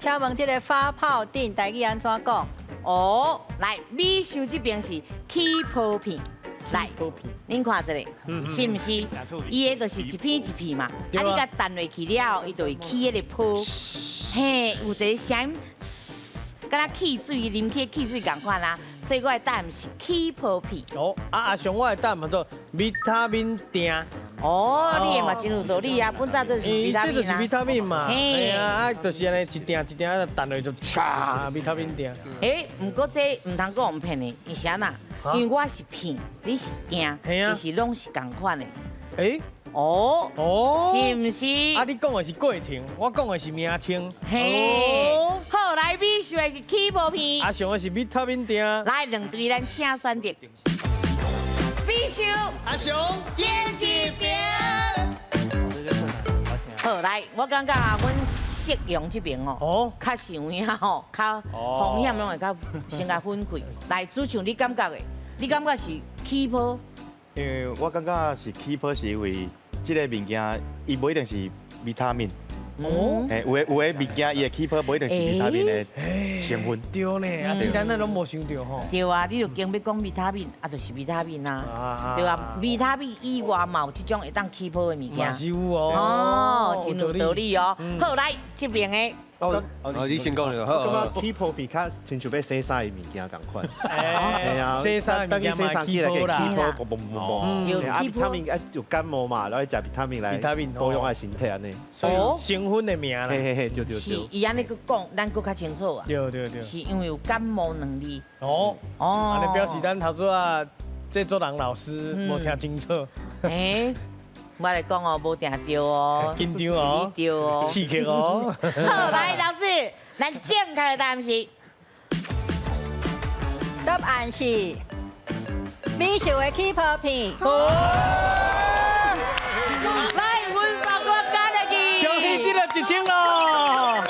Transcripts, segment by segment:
請問這個發泡錠台語按怎講？哦，來，美秀這邊是起泡片，來，恁看這個，是毋是？伊的就是一片一片嘛，啊，你共彈落去了後，伊就會起彼個泡，嘿，有一個聲音，敢若汽水啉起汽水仝款啊，所以我的答案是起泡片。哦，啊阿雄，我的答案叫做維他命錠。哦，你的嘛真有道理啊，本早就是維他這就是維命啊。他命嘛，嘿啊，啊，就是按呢一錠一錠彈落就嚓，維他命錠。欸，毋過這毋通講毋騙的，為啥呐？因為我是片，你是錠，其實攏是仝款的。欸，哦，哦，是毋是？啊，你講的是過程，我講的是名稱。嘿，好，來，美秀的是起泡片，阿雄的是維他命錠。來，兩隊咱請選擇。美秀，阿雄，點一邊。好，來，我感覺啊，阮夕陽這邊哦，較是有影吼，較風險攏會較先共分開。來，主唱你感覺的？你感覺是起泡？因為我感覺是起泡，是因為這個物件伊無一定是維他命。哦，嘿，有的有的物件伊的起泡無一定是維他命的成分。對呢，啊，這咱咱攏無想著吼。對啊，你就經欲講維他命，啊，就是維他命啊，對啊，維他命以外嘛有這種會當起泡的物件。嘛是有哦。哦，真有道理哦。好，來這邊的。哦，你先講就好。感覺起泡片較親像欲洗衫的物件仝款。係啊，洗衫的物件嘛起泡啦。起泡，嘣嘣嘣嘣。啊，維他命啊，有感冒嘛，然後食維他命來保養下身體按呢。所以成分的名啦。嘿嘿嘿，對對對。是，伊按呢閣講，咱閣較清楚啊。對對對。是因為有感冒兩字。哦哦，按呢表示咱頭拄仔製作人老師無聽清楚。欸。我來講哦，無定著哦，緊張哦，對哦，刺激哦。好，來老師，咱正確的答案是，答案是美秀的起泡片。來，分數給我加入去。小希得了1000咯。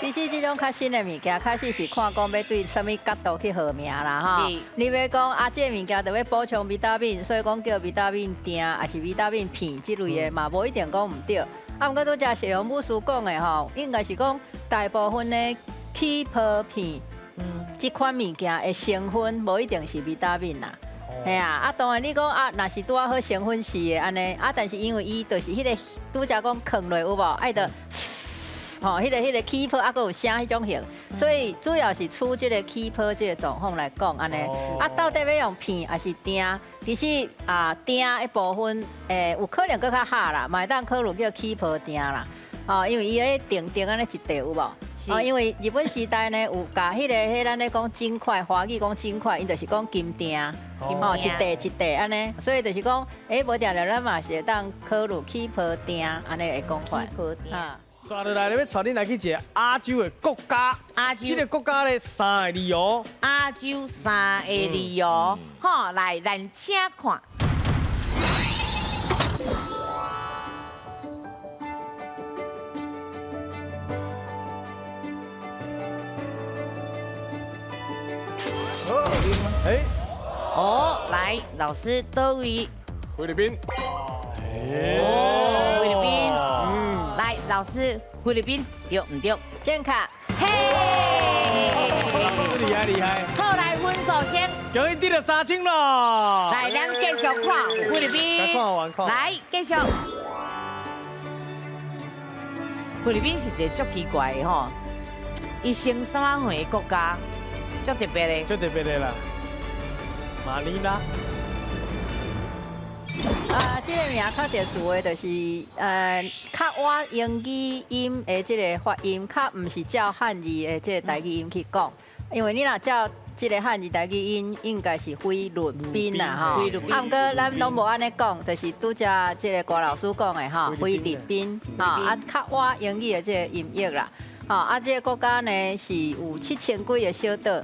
其實這種較新的物件，確實是看講欲對啥物角度去號名啦吼。你欲講啊，這個物件就欲補充維他命，所以講叫維他命錠，抑是維他命片這類的嘛，無一定講毋對。啊，毋過拄才謝陽武師講的吼，應該是講大部分的起泡片，這款物件的成分無一定是維他命啦。嘿啊，啊當然你講啊，若是拄仔好成分是的按呢，啊但是因為伊就是彼個拄才講囥落有無，愛著。吼，彼個起泡啊，閣有聲彼種型，所以主要是處這個起泡這個狀況來講，按呢，啊，到底欲用片抑是錠？其實啊，錠的部分，有可能閣較合啦，嘛會當考慮叫起泡錠啦。哦，因為伊咧定定按呢一塊有無？哦，因為日本時代呢，有共彼個彼咱咧講金塊，華語講金塊，𪜶就是講金錠，哦，一塊一塊按呢，所以就是講，無定著咱嘛是會當考慮起泡錠按呢的講法。起泡錠。煞落來，欲帶恁來去一個亞洲的國家。亞洲。這個國家咧三个字哦。亞洲三个字哦，好，來，咱請看。欸，哦，來，老師，佗位？菲律賓。哦，菲律賓。來，老師，菲律賓對毋對？正確。嘿，厲害厲害。好，來分數先。恭喜得了3000咯。來，咱繼續看菲律賓。看完看。來，繼續。菲律賓是一個足奇怪的吼，伊生啥物的國家，足特別的。足特別的啦。馬尼拉。啊，這個名較特殊的，就是較倚英語音的這個發音，較毋是照漢字的這個台語音去講，因為你若照這個漢字台語音，應該是菲律賓啦吼。啊，毋過咱攏無按呢講，就是拄才這個郭老師講的吼，菲律賓吼，啊，較倚英語的這個音譯啦。吼，啊，這個國家呢是有7000幾個小島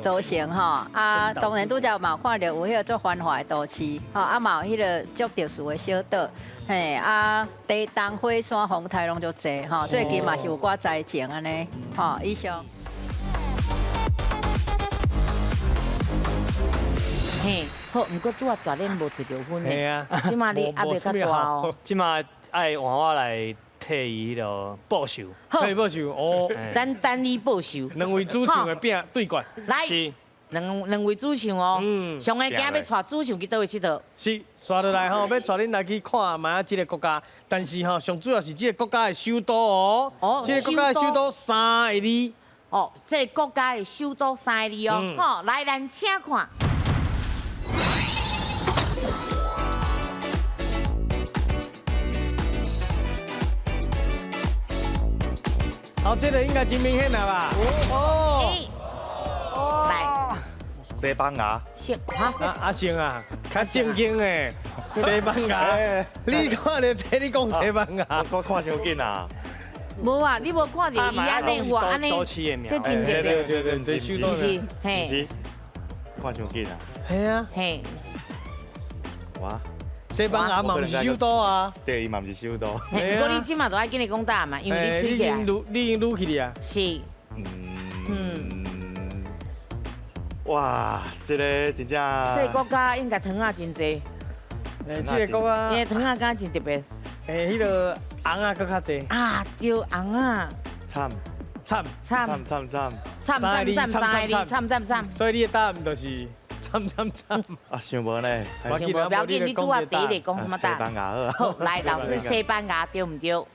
組成吼，啊，當然拄才嘛有看著有彼個足繁華的都市，吼，啊嘛有彼個足特殊的小島，嘿，啊，地動火山風台攏足濟，吼，最近嘛是有寡災情按呢，吼，以上。嘿，好，毋過拄仔大練無摕著分呢，嘿啊，這馬你壓力較大哦。這馬愛換我來。替伊迄个报仇。替报仇哦。咱等你报仇。两位主唱的拼对决。来，两位主唱哦。上个今要带主唱去佗位𨑨迌？是，煞落来吼，欲带恁来去看觅这个国家，但是吼，上主要是这个国家的首都哦。哦。这个国家的首都三个字。哦，这个国家的首都三个字哦。好，来，咱请看。好，这个应该真明显了吧？哦。来，西班牙。是哈。阿成啊，较正经的西班牙。你看到这，你讲西班牙？我看伤紧啊。无啊，你无看到伊按呢，哇，按呢，这真特别。对对对，是嘿。看伤紧啊。嘿啊。嘿。哇。西班牙嘛毋是首都啊，对，伊嘛毋是首都。不过你这马都爱紧来讲答案嘛，因为你吹起来。你已经撸起啊。是。哇，这个真正。这个国家应该糖仔真济。这个国家。伊的糖仔敢真特别。迄个红仔阁较济。啊，对，红仔。惨。惨。惨惨惨惨。惨惨惨惨惨惨惨。所以你的答案就是。惨惨惨！啊，想无呢？想无，不要紧，你拄仔第一个讲什么答？西班牙好。来，老师，西班牙对毋对？毋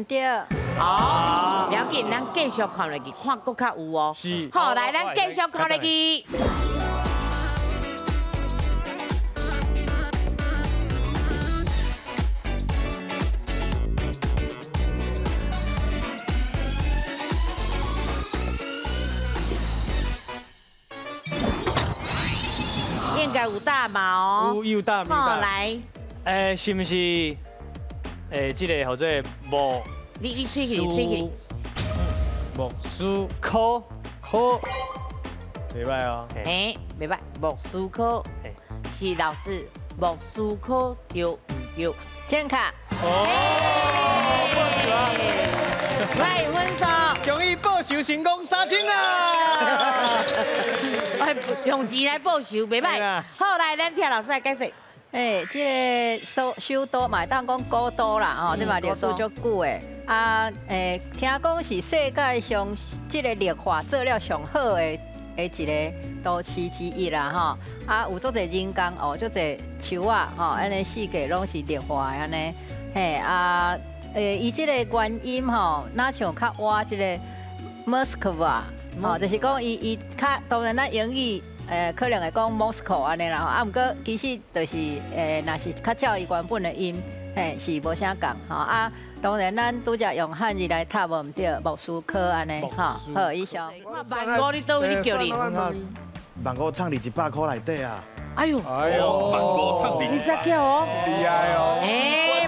对。哦，不要紧，咱继续看落去，看阁较有哦。是。好，来，咱继续看落去。应该有答嘛哦，有答，好来，是毋是？这个叫做莫，你吹起，吹起，莫斯科科，袂歹哦。袂歹，莫斯科，是老师，莫斯科对毋对？正确。哦，来分数，恭喜报仇成功3000啦！用钱来报仇，袂歹。好，来，咱听老师来解释。这个首都嘛，会当讲古都啦，吼，这嘛历史足久的。啊，听讲是世界上这个绿化做了上好的一个都市之一啦，吼。啊，有足济人工哦，足济树仔，吼，按呢四界拢是绿化的按呢。嘿，啊，伊这个原音吼，若像较倚这个莫斯科啊，吼，就是讲伊较当然咱英语。可能会讲 Moscow 按呢啦，啊，毋过其实就是，若是较照伊原本的音，嘿，是无啥仝吼。啊，当然咱拄才用汉字来读无毋对，莫斯科按呢，吼，好，以上。万五你佗位你叫你？万五藏伫100箍内底啊！哎呦，哎呦，万五藏伫，你才叫哦，厉害哦，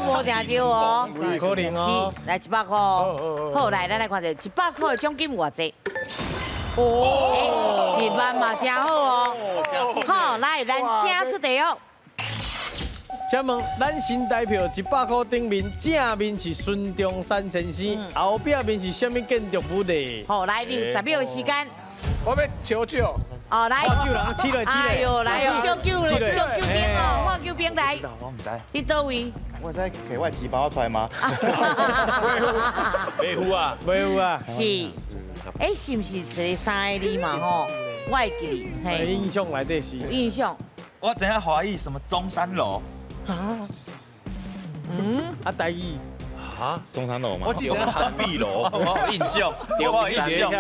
无定著哦，可能哦，是，来100箍，好，来，咱来看者100箍的奖金有偌济？哦，1万嘛真好哦。好，来，咱请出题哦。请问咱新台票100箍顶面正面是孙中山先生，后壁面是啥物建筑物呢？好，来，你有10秒时间。我欲求救。哦，来。救人，起来，起来。哎呦，来哦，救救救救兵哦，看救兵来。我毋知。你佗位？我知提我钱包出来吗？袂有啊，袂有啊。是。是毋是一个三个字嘛？吼，我会记哩。嘿，印象内底是。印象。我知影华语什么中山楼。啊？啊，台语。啊？中山楼吗？我记得涵碧楼，我有印象，我有印象。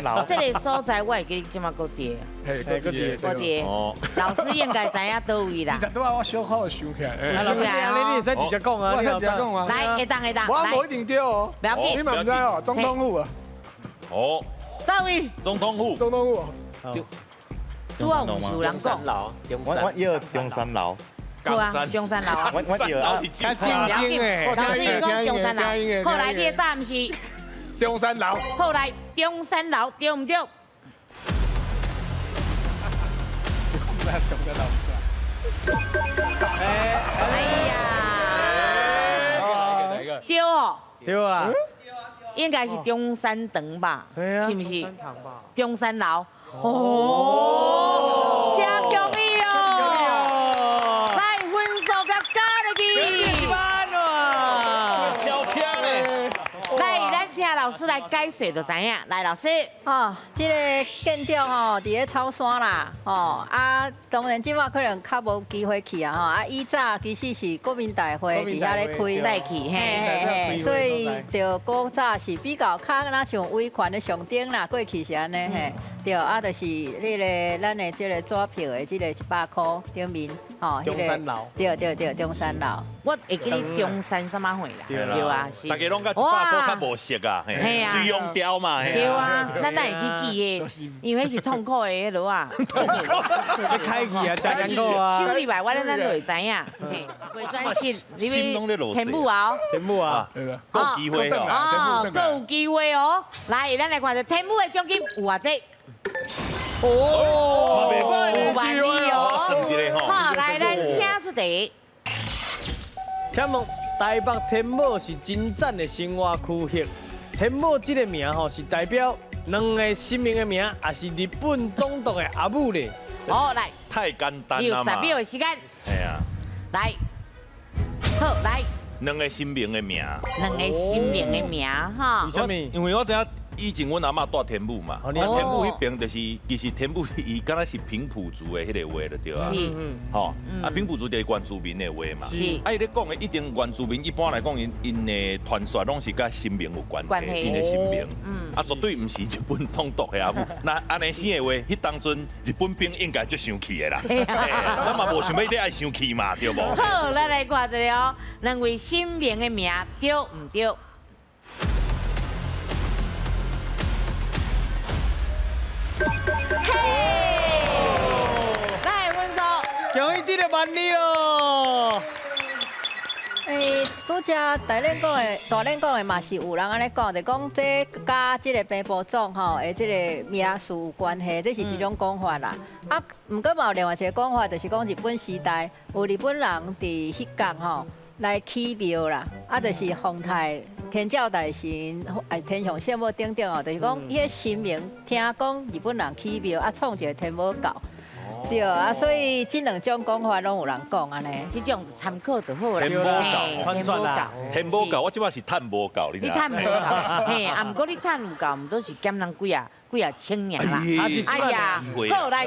老。这个所在我会记，这马阁伫。嘿，阁伫。阁伫。哦。老师应该知影佗位啦。你拄仔我小可想起来。老师，你会使直接讲啊，我直接讲啊。来，会当会当。我无一定对哦。不要紧。你嘛毋知哦，总统府啊。哦，佗位？总统府。总统府。拄仔有有人讲。我要中山楼。对啊，中山楼啊。我要啊。较正经的。老师讲中山楼。后来你的答案是？中山楼。后来中山楼对毋对？中山楼。哎呀。对哦。对啊。应该是中山堂吧？是毋是？中山楼。哦，请恭喜哦！来分数佮加入去。一万哇！超车老師來解說就知影。來，老師。哦，這个建築吼，佇咧草山啦，吼啊，當然這擺可能較無機會去啊，吼啊，以早其實是國民大會佇遐咧開，帶去，嘿嘿，所以就古早是比較較若像威權的象徵啦，過去是按呢嘿，對，啊，就是彼个咱的這个紙票的這个100箍頂面，吼，中山樓，對對對，中山樓。我會記得中山啥物會啦，對啊，是。大家攏佮100箍較無熟啊，水用雕嘛，對啊，咱哪會去記的？因為彼是痛苦的彼落啊。痛苦，開去啊，真艱苦啊。收入來，我咱就會知影。嘿，回轉線，你欲天母啊？天母啊，閣有機會哦，閣有機會哦。來，咱來看一下天母的獎金有偌濟？哦，有萬里哦。算一个吼。好，來，咱請出題。請問台北天母是真讚的生活區域。天母這个名吼是代表兩個神明的名，抑是日本總督的阿母咧？好，來，太簡單啦嘛。有10秒的時間。係啊。來，好，來。兩個神明的名。兩個神明的名哈。為什麼？因為我知影以前阮阿嬤住天母嘛，啊天母彼邊就是其實天母伊敢若是平埔族的彼个話就對啊，吼，啊平埔族就是原住民的話嘛，啊伊咧講的一定原住民一般來講𪜶𪜶的傳說攏是佮神明有關係，𪜶的神明，啊絕對毋是日本總督的阿母，若按呢生的話，彼當陣日本兵應該足生氣的啦，咱嘛無想欲咧愛生氣嘛，對無？好，咱來看一下哦，兩位神明的名對毋對？嘿，來，溫叔，恭喜這个萬里哦！欸，拄才大練講的，大練講的嘛是有人按呢講，就講這佮這个平埔族吼的這个名詞有關係，這是一種講法啦。啊，毋過嘛有另外一个講法，就是講日本時代有日本人佇彼角吼來起廟啦，啊，就是奉太天照大神、天上聖母等等哦，就是講彼个神明聽講日本人起廟，啊，創一个天母教。對啊，所以這兩種講法攏有人講按呢。這種參考就好啦。天母教，天母教，天母教，我這擺是趁無夠，你知？你趁無夠，嘿，啊，毋過你趁有夠，毋都是減人幾啊幾啊千爾啦。哎呀，好來。